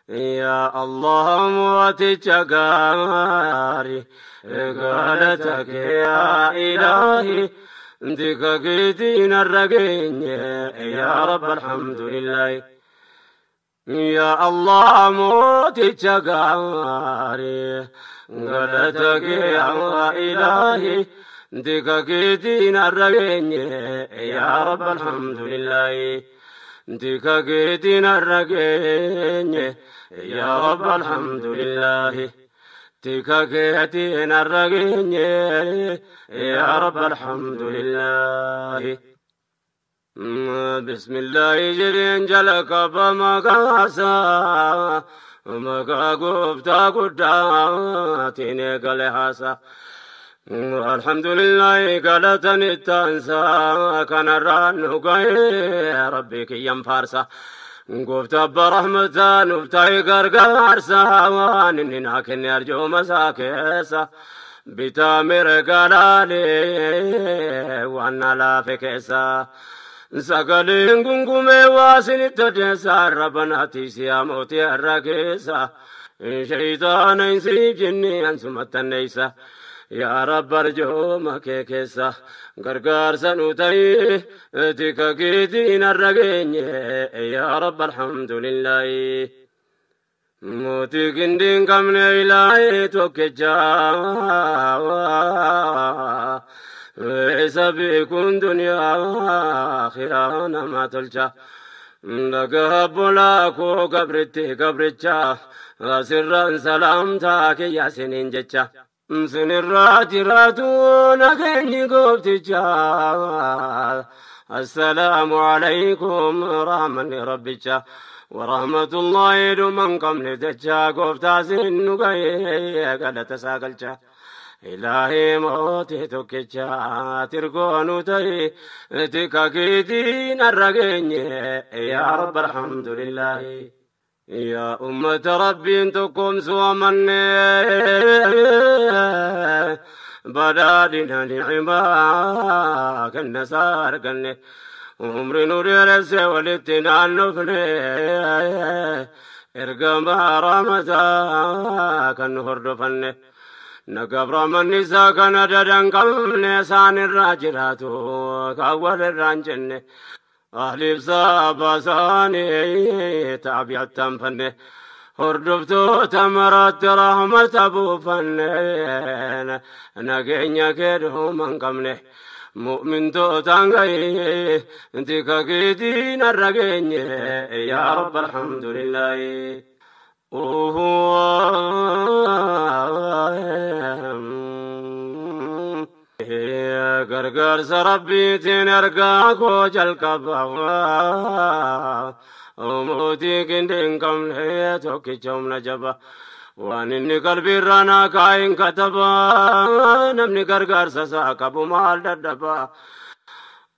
Yaa Allah mooticha gaarii, galata kee yaa ilaahi, tika keetiin har'a geenye, yaa Rabbi alhamdulillahi. Yaa Allah mooticha gaarii, galata kee yaa ilaahi, tika keetiin har'a geenye, yaa Rabbi alhamdulillahi. Tika keetiin har'a geenye, yaa Rabbi alhamdulillahi. Tika keetiin har'a geenye, yaa Rabbi alhamdulillahi. Bismillahi jedheen jalqaba maqaasaa, maqaa gooftaa guddaatiin eegale haasaa. Alhamdulillahi galatan ittaansaa, kanarraan nu ga'ee Rabbi kiyyan faarsa. Gooftaa abbaa rahmataa nuuf ta'e gargaarsa, waan inni naa kenne arjooma isaa keessa. Bitaa mirga laalee waan na laafe keessa. Sagaleen gungumee waa isinitti odeessa, arraba naatti siyaa mootii har'a keessa. Shayitaana hin siif jenne ansumattanneessa. Yaa Rabbi arjooma kee keessa gargaarsa nu ta'e, tika keetiin har'a geenye, yaa Rabbi alhamdulillahi. Mootii gindii hin qabne ilaahee tokkicha, isa beekuun duniyaa akhiraa nama tolcha. Dhagaa bolaa koo gabritti gabricha, asirraan salaamtaa kiyya siniin jecha. Sinirraa jiraatu nageenyi goofticha. Assalaamu alaykum rahmanni rabbicha. Warahmatullahi dhuman qabne jecha, gooftaa sin nu ga'ee galata isaa galcha. Ilaahii mootii tokkicha tirgoo nu ta'e, tika keetiin har'a geenye, yaa Rabbi alhamdulillahi. Yaa ummata Rabbiin tokkoomsuu amanne, badhaadhina ni'imaa kenna isaa arganne, umri nu dheeresse walitti naannofne, ergamaa rahmataa kan nu hordofanne. Nagaaf rahmanni isaa kana dadan qabne, isaan irraa jiraatu kan walirraa hin jenne. Ahliif saaba isaanii taabi'attan fanne. Hordoftoota maraatti rahmata buufanne, nageenya kee dhuma hin qabne. Mu'mintootaan ga'ee tika keetiin har'a geenye, yaa Rabbi alhamdulillahi. Gargaarsa Rabbiitiin ergaa koo jalqaba. Mootii gindii hin qabne tokkicha humna jaba. Waan inni qalbiirraa naa kaa'in kataba. Namni gargaarsa isaa qabu maal dadhaba?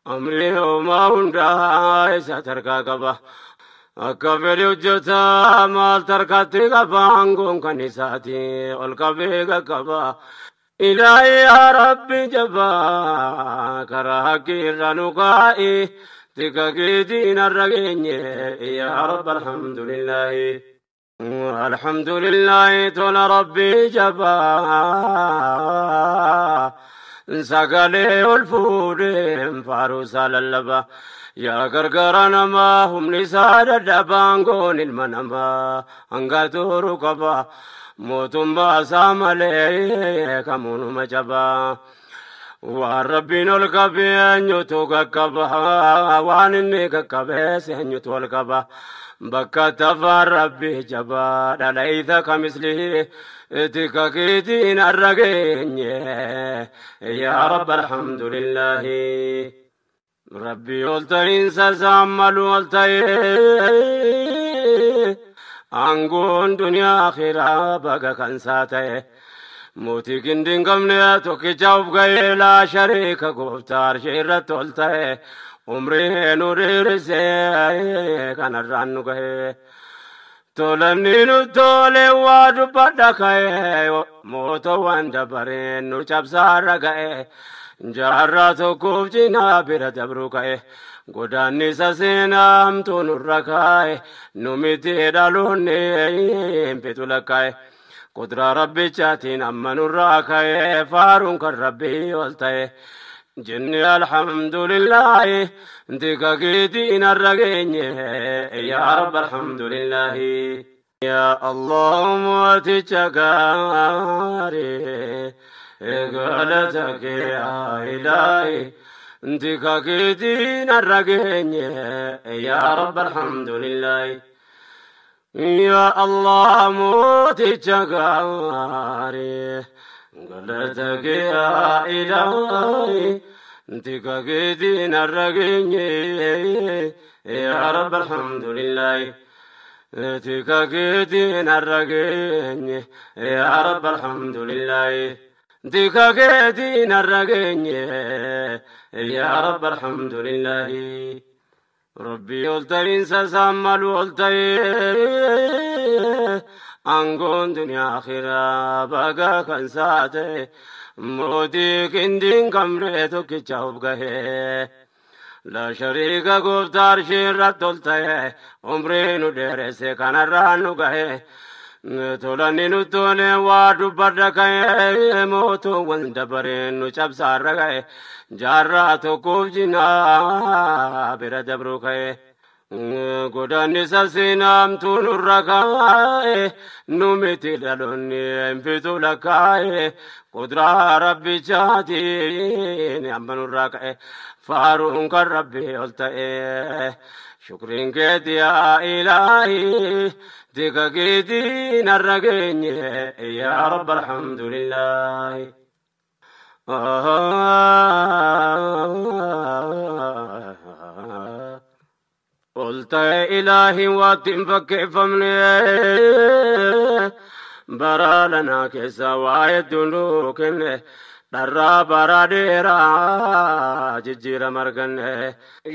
Amri homaa hundaa isa tarkaa qaba. Akka fedhe hojjeta maal tarkaatti qaba, aangoon kan isaati ol qabee qaqqaba. Ilaahi yaa Rabbi jabaa, karaa haqqii irra nu kaa'i, tika keetiin har'a geenye, yaa Rabbi alhamdulillahi. Alhamdulillahi tola Rabbi jabaa, sagalee ol fuudheen faaruu isaa lallaba. Yaa gargaara namaa humni isaa dadhabaan, goon ilma namaa hanga turu qaba. Mootummaa isaa malee kamuunuma jabaa. Waan Rabbiin ol qabee eenyutu qaqqaba? Waan inni qaqqabees eenyutu ol qaba? Bakka tafaan Rabbi jabaa dhalayta kamislihi, tika keetiin har'a geenye, yaa Rabbi alhamdulillahi. Rabbi ol ta'iinsa isaan malu ol ta'ee, aangoon duniyaa akhiraa baga kan isaa ta'e. Mootii gindii hin qabne tokkicha of ga'ee, laa shariika gooftaa arshii irratti ol ta'e, umrii nu dheerisee kanarraan nu ga'e. Tolanni nu tole waa dubbadha ka'e, mootowwan dabareen nu cabsaarra ga'e. Jaarraa tokkoof cinaa bira dabruu ka'e. Godaannisa seenaamtuu nurra kaa'e nu miti dhaloonni hin fitu lakkaa'e. Qudraa rabbichaatiin amma nurraa ka'e faaruun kan rabbii ol ta'e. Jenne alhamdulillaahi tika keetiin har'a geenye yaa rabbi alhamdulillaahi. Yaa Allah mooticha gaarii galata kee yaa ilaahi tika keetiin har'a geenye yaa rabbi alhamdulillaahi. Yaa Allah mooticha gaarii galata kee yaa ilaahi tika keetiin har'a geenye yaa rabbi alhamdulillaahi. Tika keetiin har'a geenye yaa rabbi alhamdulillaahi. Tika keetiin har'a geenye yaa rabbi alhamdulillaahi. Rabbii ol ta'iinsa isaan malu ol ta'ee aangoon duniyaa akhiraa baga kan saate mootii qindiin kamree tokkicha of gahee. La shariika gooftaa arshii irratti ol ta'e umrii nu dheeresse kanarraa nu gahe. Tolanni nu tole waa dubbadha ka'e mootuuwwan dabareen nu cabsaarra ga'e jaarraa tokkoof jinaa bira dabru ka'e. Godaannisa seenaamtuu nurra kaa'e nu miti dhaloonni hin fitu lakkaa'e qudraa rabbichaatiin amma nurraa ka'e faaruun kan rabbii ol ta'e. Shukriin keeti yaa ilaahi tika keetiin har'a geenye yaa rabbi alhamdulillaahi. Ol ta'e ilaahiin waatti hin fakkeeffamne bara lanaa keessa waa hedduu nuu kenne dharraa bara dheeraa jijjiirama arganne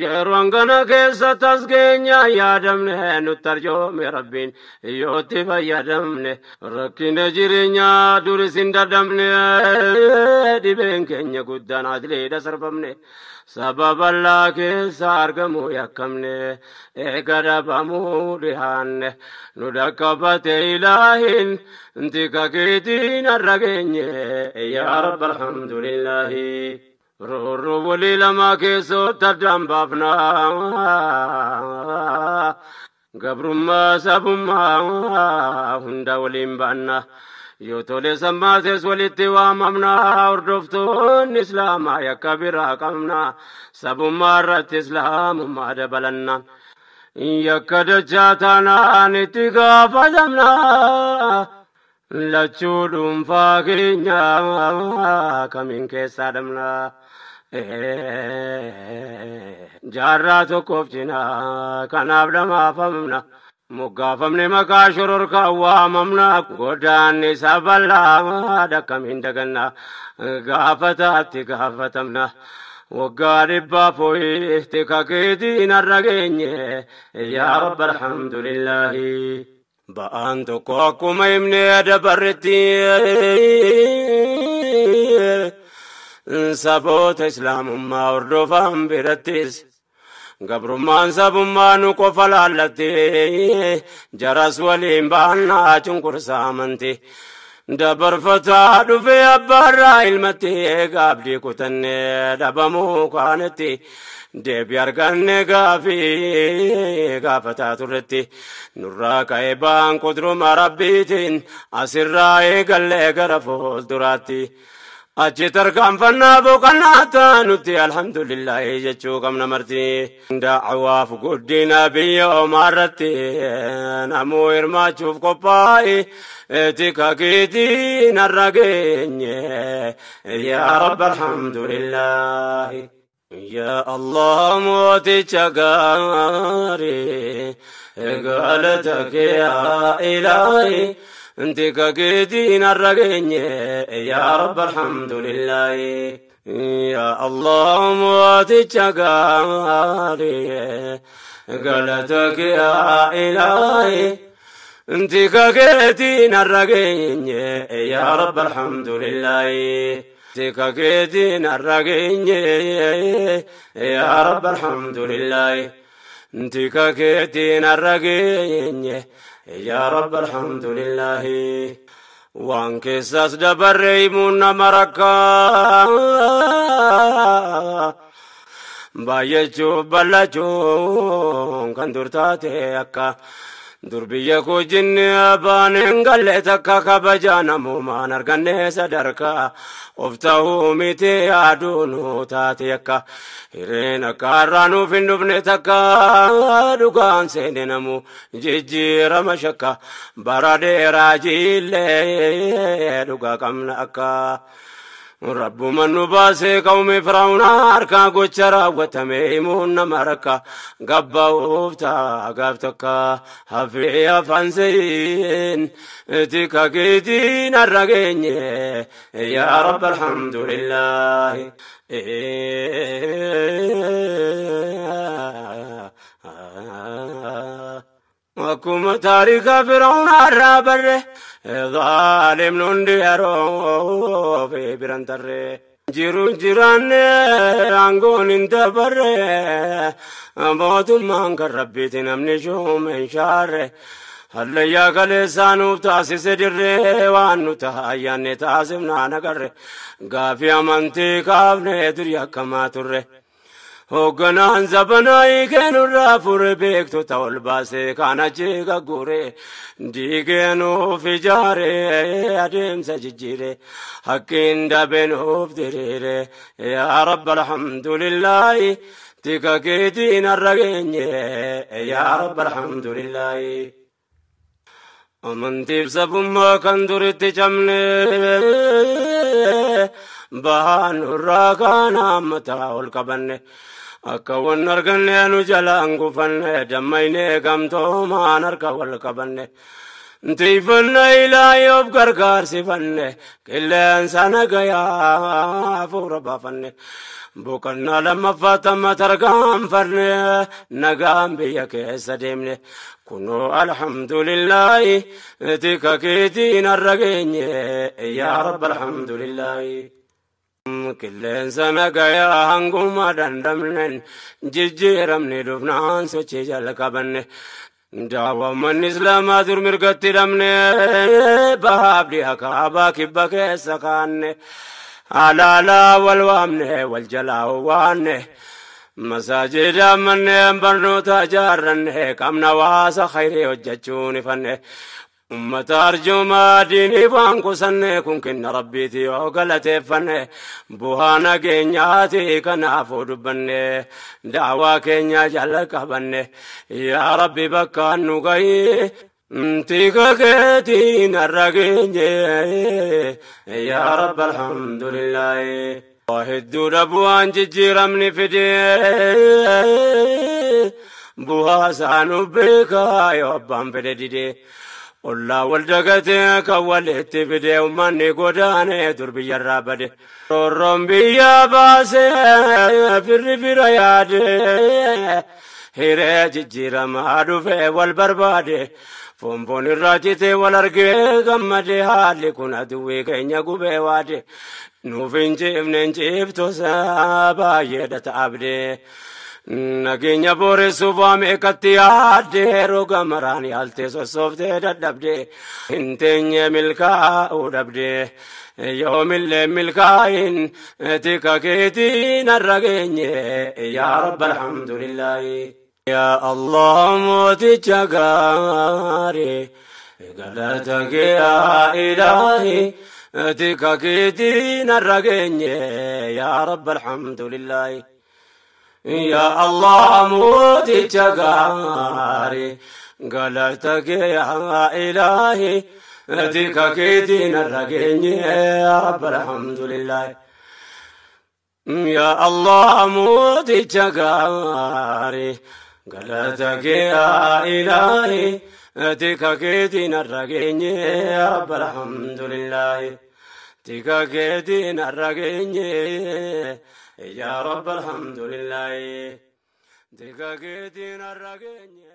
yeroo hangana keessa tasgeenya yaadamne nutti arjoome rabbiin yootti fayyadamne rakkina jireenyaa duris hin dadhabne dhibeen keenya guddaan adleedha sarbamne sababa allaa keessa argamuu yakkamne eega dhabamuu dhihaanne nu dhaqqabate ilaahin tika keetiin har'a geenye yaa rabbi alhamdulillaahi. Roorroo walii lamaa keessootti addaan baafnaa gabrummaa sabummaa hunda waliin baanna. Yoo tole sammaates walitti waamamna hordoftoonni islaamaa yakka biraa qabna sabummaa irratti islaamummaa dabalanna. Yakka dachaa taanaan itti gaafatamna lachuu dhuunfaa keenya kamiin keessaa dhabna. Jaarraa tokkoof cinaa kanaaf dhamaafamna. Moggaafamne maqaa shororkaa waamamna godaanni sabalaa dhakkamiin daganna gaafataatti gaafatamna. Waggaa dhibbaa fooyii tika keetiin har'a geenye yaa rabbi alhamdulillaahi. Ba'aan tokko akkuma himnee dabarretti saboota islaamummaa hordofan birattis gabrummaan sabummaa nu qofa laallatte jaras waliin baannaa cunqursaa amanti. Dabarfataa dhufee abbaarraa ilmatti gaabdii kutannee dhabamuu kaanetti deebii arganne gaafii gaafataa turretti nurraa ka'ee ba'aan qudruma rabbiitiin asirraa eegallee gara fuulduraatti. Achi tarkaanfannaa boqonnaa taanutti alhamdulillaahi jechuu qabna marti. Da'awaaf guddina biyya omaarratti namuu hirmaachuuf qophaa'e tika keetiin har'a geenye yaa rabbi alhamdulillaahi. Yaa Allah mooticha gaarii galata kee yaa ilaahi tika keetiin har'a geenye yaa rabbi alhamdulillaahi. Yaa Allah mooticha gaarii galata kee yaa ilaahi tika keetiin har'a geenye yaa rabbi alhamdulillaahi. Tika keetiin har'a geenye yaa Rabbi alhamdulillaahi. Tika keetiin har'a geenye yaa Rabbi alhamdulillaahi. Waan keessaas dabarre himuun nama rakkaa. Baay'achuuf bal'achuun kan dur taate akka dur biyya koo jinni abbaan hin galle takka kabajaa namummaan arganne sadarkaa of ta'uu miti yaaduu nu taate akka hireen akka har'aa nuuf hin dhufne takka dhugaan seene namu jijjiirama shakka bara dheeraa jiillee dhugaa qabna akka. Rabbuma nu baasee qawmi Firaa'uuna harkaa gocha raawwatame himuun nama rakka gabba'uuf ta'a gaaf takka hafee afaan seeyin tika keetiin har'a geenye yaa Rabbi alhamdulillaahi. Akkuma taarika Firaa'uuna har'aa barre zaalimni hundi yeroo fi biran tarre. Jiru jiraanne aangoon hin dabarre mootummaan kan Rabbiiti namni shuume hin shaarre. Hallayyaa kaleessaa nuuf taasise dirree waan nu ta'a ayyaanne taasifnaan agarre gaafii amantii kaafne durii akkamaa turre. Hoogganaan zabanaa hiikeenurraa fure beektota ol baasee kan achi gaggure diigee nuuf ijaare adeemsa jijjiire hakkiin dabee nuuf diriire yaa Rabbi alhamdulillaahi tika keetiin har'a geenye yaa Rabbi alhamdulillaahi. Amantiif sabummaa kan duritti cabne bahaan nurraa kaan hammataa ol qabanne akka wan arganne nu jalaan gufanne dammaynee gamtoomaan harka wal qabanne tiifanna ilaayii of gargaarsifanne qilleensa nagayaa hafuura baafanne boqonnaa lammaffaa tamma tarkaanfanne nagaan biyya keessa deemne kunoo alhamdulillaahi tika keetiin har'a geenye yaa Rabbi alhamdulillaahi. Qilleensa nagayaa hanguma dandamnen jijjiiramne dhufnaan sochii jalqabanne daawwammanni islaamaa dur mirgatti dhabne bahaaf dhiha kaabaa kibba keessa kaanne alaalaa wal waamne wal jalaa waanne masaajida manneen barnoota ijaarranne qabna waasa khayrii hojjechuun ifanne ummata arjoomaa diinii waan kusanne kun kenna Rabbiiti yoo galateeffanne bu'aa nageenyaati kanaafuu dubbanne daawaa keenya jala qabanne yaa Rabbi bakka nu gahi tika keetiin har'a geenye yaa Rabbi alhamdulillaahi. Hedduudha bu'aan jijjiiramni fidee bu'aa isaa nu beekaa yoo abbaan fedhe didee. Ollaa wal dagatee kan walitti fidee uummanni godaanee dur biyyarraa bade. Roorroon biyya baasee firri fira yaadee hiree jijjiiramaa dhufee wal barbaade. Foonfoon irraa citee wal argee gammadee haalli kun aduwwii keenya gubee waade. Nuuf hin ciifne hin ciiftosa baay'eedha ta'abdee. Nageenya booressuuf waa meeqatti yaaddee roga maraan yaaltee sossooftee dadhabdee hin teenye milkaa'uu dhabdee yoomillee milkaa'in tika keetiin har'a geenye yaa Rabbi alhamdulillaahi. Yaa Allah mooticha gaarii galata kee yaa ilaahi tika keetiin har'a geenye yaa Rabbi alhamdulillaahi. Yaa Allah mooticha gaarii galata kee yaa ilaahi tika keetiin har'a geenye yaa Rabbi alhamdulillaahi. Yaa Allah mooticha gaarii galata kee yaa ilaahi tika keetiin har'a geenye yaa Rabbi alhamdulillaahi. Tika keetiin har'a geenye yaa Rabbi alhamdulillaahi. Tika keetiin har'a geenye.